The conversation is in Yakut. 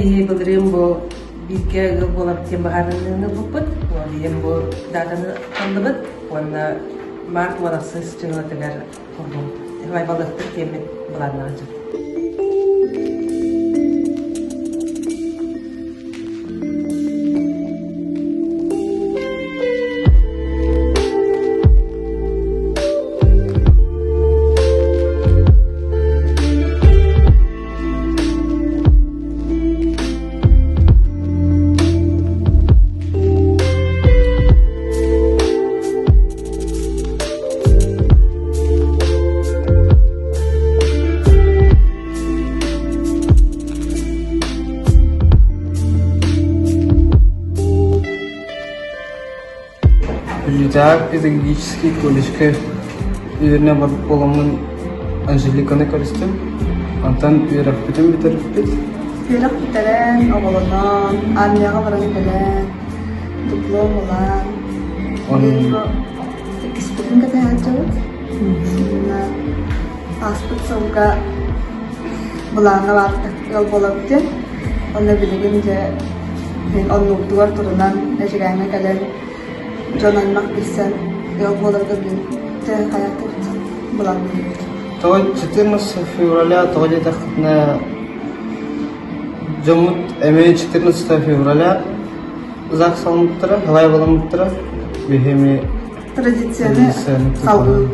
биһи былырыын бу бииргэ ыал буолабыт диэн быһаарыныыны ылбыппыт. Ол иһин бу датаны ыллыбыт уонна март 16 дьылатыгар холбуу балыктык диэммит былааннаах дьыт. Бүлүүтээҕи педагогическай колледжка үөрэнэ барбыт буоламмын Анжеликаны көрүстүм. Онтон үөрэхпитин бүтэрбиппит. Үөрэх бүтэрэн, оҕолонон, армияҕа баран кэлэн, диплом ылан, иккиспитин кэтэһээччибит. Ааспыт сылга былааҥҥа баарта ыал буолабыт диэн. Онно билигин дьэ мин оннубутугар турунан Эдьигээҥҥэ кэлэн дьон аймах билсэн ыал буоларга билин хайаатыбыт былаанныыбыт. Тоҕо 14 февраля тоҕо диэтэххитинэ дьоммут эмиэ 14 февраля ЗАГС аламмыттара, халай баламмыттара биһи эмиэ Традицияны салгыы.